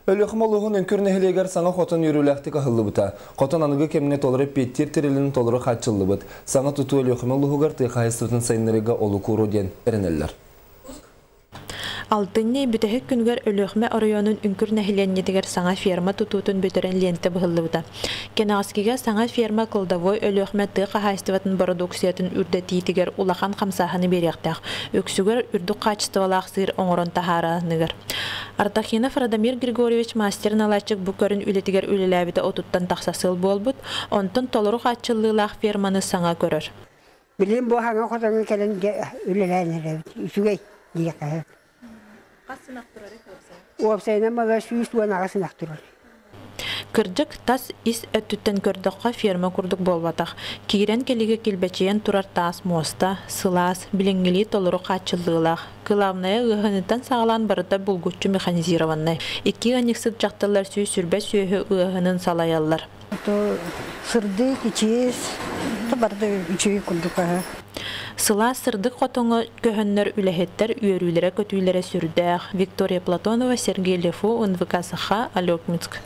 Өлүөхүмэ улууһун Үҥкүр нэһилиэгэр саҥа хотон үөрүүлээхтик аһыллыбыта. Хотон аныгы кэмҥэ толору эппиэттиир тэрилин толору хааччыллыбыт. Саҥа тутуу Өлүөхүмэ улууһугар тыа хаһаайыстыбатын сайыннарыыга олук ууруо диэн эрэнэллэр. Алтынньы бүтэһик күнүгэр Өлүөхүмэ оройуонун Үҥкүр нэһилиэнньэтигэр саҥа ферма тутуутун бүтэрэн лиэнтэ быһыллыбыта. Кэнэҕэскигэ саҥа ферма кладовой Өлүөхүмэ тыа хаһаайыстыбатын бородууксуйатын үрдэтиитигэр улахан хамсааһыны биэриэхтээх, үксүгэр үрдүк хаачыстыбалаах сыыр оҥорон таһаарыныгар. Артахинов Радомир Григорьевич мастер-наладчик бу көрүн үлэтигэр үлэлээбитэ отуттан тахса сыл буолбут, онтон толору хааччыллыылаах ферманы саҥа көрөр. Билигин бу хаҥа хотоҥҥо кэлэн үлэлээн эрэбит. Үчүгэй диэххэ. Хас сынах турары Уопсайынан мала 118 ынах турар. Кырдьык, тас ис өттүттэн көрдөххө ферма курдук буолбатах. Киирэн кэлиигэ килбэчийэн турар таас муоста, сылаас, билиҥҥилии толору хааччыллыылаах. Кылаабынайа ыаһыныттан саҕалаан барыта булгуччу механизированнай. Икки ыанньыксыт дьахталлар 120 сүөһү ыаһынын салайаллар. Сырдык, ичиэс, барыта үчүгэй курдук. Сылаас сырдык хотоҥҥо көһөннөр үлэһиттэр үөрүүлэрэ-көтүүлэрэ сүрдээх. Виктория Платонова, Сергей Лефу, НВК Саха, Алекминск.